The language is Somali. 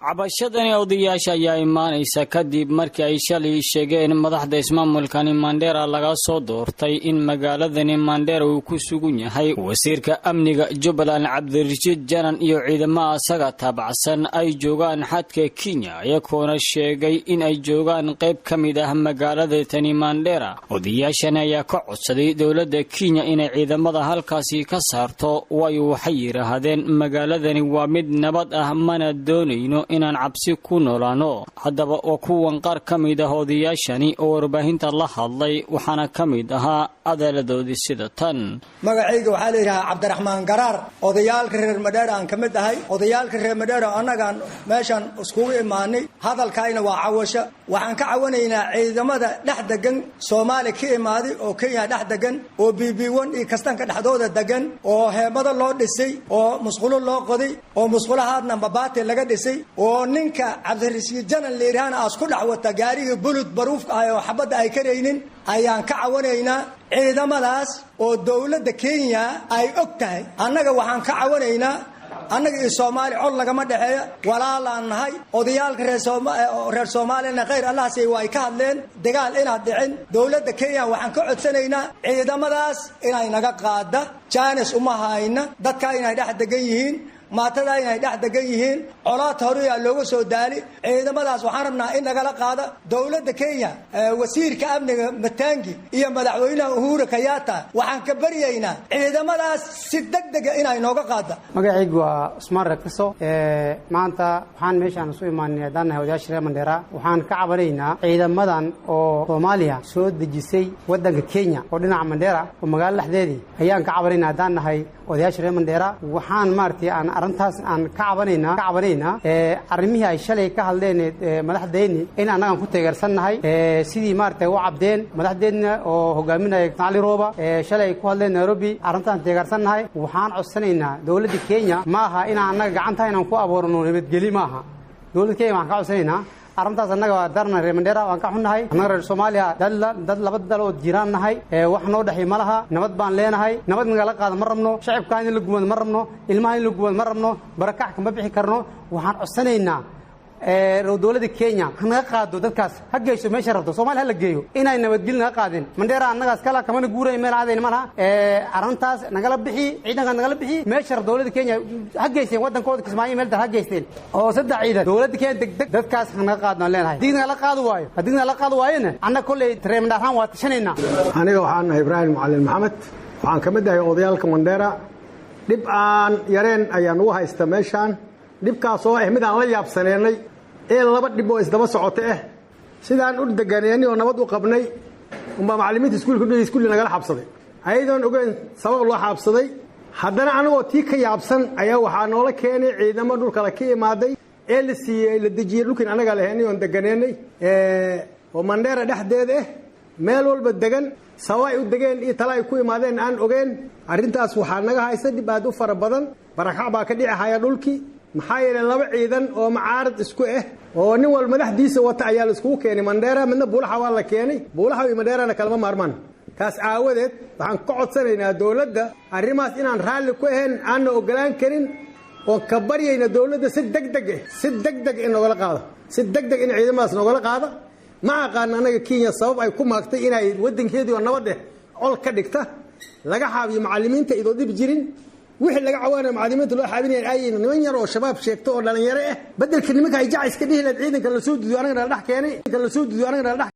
Cabashadani odayaasha ayaa imaanaysa kadib markii ay shalay sheegeen madaxda ismaamulkani Mandheera laga soo doortay in magaaladani Mandheera uu ku sugan yahay wasiirka amniga Jubbaland Cabdirashiid Janan iyo ciidamada asaga taabacsan ay joogaan xadka Kenya, iyagoona sheegay in ay joogaan qayb ka mid ah magaalada tani Mandheera. Odayaashani ayaa ka codsaday dowladda Kenya inay ciidamada halkaasi ka saarto, waayo waxay yidhaahdeen magaaladani waa mid nabad ah, mana doonayno inaan cabsi ku noolaano. Haddaba waa kuwan qaar ka mid ah odayaashani oo warbaahinta la hadlay, waxaana ka mid ahaa adaaladoodii sida tan. Magacayga waxaa la yidhahaa Cabdiraxmaan Garaar. Odayaalka reer Madheera aan ka mid ahay. Odayaalka reer Madheera annagaan meeshaan iskugu imaanay, hadalkaayna waa cawasho. Waxaan ka cawanaynaa ciidamada dhex degan Soomaali ka imaaday oo Kenya dhex degan oo BB 1 iyo kastanka dhexdooda degan, oo heemado loo dhisay, oo musqulo loo qoday, oo musqulahaadna mabaati laga dhisay, oo ninka Cabdirashiid Janan layidhahana aas ku dhex wata gaarigii bulud baruufka ah oo xabadda ay karaynin ayaan ka cawanaynaa. Ciidamadaas oo dowladda Kenya ay og tahay, annaga waxaan ka cawanaynaa, annaga iyo Soomaali col nagama dhexeeya, walaalaan nahay. Odayaalka reer Soomaaliyana khayr Allahasi way ka hadleen dagaal inaad dhicin. Dowladda Kenya waxaan ka codsanaynaa ciidamadaas inay naga qaada. Jaanis uma hayna dadka inay dhex degan yihiin, maatada inay dhex degan yihiin, colaad horeyaa looga soo daali. Ciidamadaas waxaan rabnaa in nagala qaada dowladda Kenya, wasiirka amniga Matangi iyo madaxweynaha Uhuru Kenyatta. Waxaan ka baryaynaa ciidamadaas si degdega inay nooga qaada. Magacaygu waa Cusmaan Rakiso. Maanta waxaan meeshaan isu imaanay haddaan nahay odayaasha reer Mandheera, waxaan ka cabanaynaa ciidamadan oo Soomaaliya soo dejisay waddanka Kenya oo dhinaca Mandheera oo magaalo dhexdeedii ayaan ka cabanaynaa haddaan nahay odayaasha reer Mandheera. Waxaan maaragtay aan arrintaas aan ka cabanaynaa arrimihii ay shalay ka hadleen madaxdeenni in annagaan ku taageersannahay sidii maaragtay u cabdeen madaxdeenna oo hogaaminaya Cali Rooba shalay ay ku hadleen Nairobi. Arrintaan taageersannahay. Waxaan codsanaynaa dowladda Kenya, ma aha inaan annaga gacanta inaan ku abuurno nabadgeli ma aha. Dowladda Kenya waxaan ka codsanaynaa arrintaas. Annaga waa darna reer Mandheera, waan ka xunnahay. Annaga reer Soomaaliya dad laba dal oo jiraan nahay, wax noo dhexay ma laha. Nabad baan leenahay, nabad nagala qaada ma rabno. Shacibkaan in la gumado ma rabno, ilmaha in la gumado ma rabno, barakac kama bixi karno. Waxaan codsanaynaa dowladda Kenya ha naga qaado dadkaas, ha geyso meesha rabto Soomaaliya ha la geeyo. Inay nabadgeli naga qaadin Mandheera, annagaas kala kamana guuray meel aadayn ma laha. Arrintaas nagala bixi, ciidanka nagala bixi, meesha dowladda Kenya ha geysteen waddankooda Kismaayo meel dar ha geysteen oo saddex ciidan. Dowladda Kenya degdeg dadkaas ha naga qaadno aan leenahay. Haddii nagala qaadi waayona, annaga kolley reer Mandheeraan waa tashanaynaa. Aniga waxaan nahay Ibraahim Macalin Maxamed, waxaan ka mid ahay odayaalka Mandheera. Dhib aan yareen ayaan ugu haysta meeshaan, dhibkaas oo ah mid aan la yaabsaneennay ee laba dhib oo isdaba socota ah. Sidaan u deganeennay oo nabad u qabnay umbaa macallimiinta iskuulka iskuulli nagala xabsaday, ayadoon ogeyn sabab loo xaabsaday. Haddana anagoo tii ka yaabsan ayaa waxaa noola keenay ciidamo dhulkala ka imaaday ee la siiyey, la dejiyey dhulkiin annagaa laheynay oon deganeennay oo Mandheera dhexdeeda ah, meel walba degan. Sabab ay u degeen iyo tala ay ku imaadeen aan ogeen. Arrintaas waxaa naga haysta dhib aad u fara badan. Barakac baa ka dhici haya dhulkii, maxaa yeelay laba ciidan oo macaarad isku ah oo nin wal madaxdiisa wata ayaa la iskugu keenay Mandheera. Midna Buulaxa waa la keenay, Buulaxa iyo Mandheerana kalama maarmaan. Taas aawadeed waxaan ka codsanaynaa dowladda arrimahaas inaan raalli ku ahayn, aanna ogolaan karin, oon ka baryayna dowladda si degdeg ah, si degdeg in nogala qaado, si degdeg in ciidamadaas nogala qaado. Ma aqaan anaga Kenya sabab ay ku maagtay inay waddankeedii oo nabad eh col ka dhigta, laga xaabiyo macallimiinta idoo dhib jirin. Wixii laga cawaanaya macallimiinta loo xaabinaya aayin niman yar oo shabaab sheegto oo dhalinyaro ah, beddelka nimanka ay jacis ka dhihi lahayd ciidanka la soo dudiyo, anagana la dhex keenay, la soo dudiyo, anagana la dhex.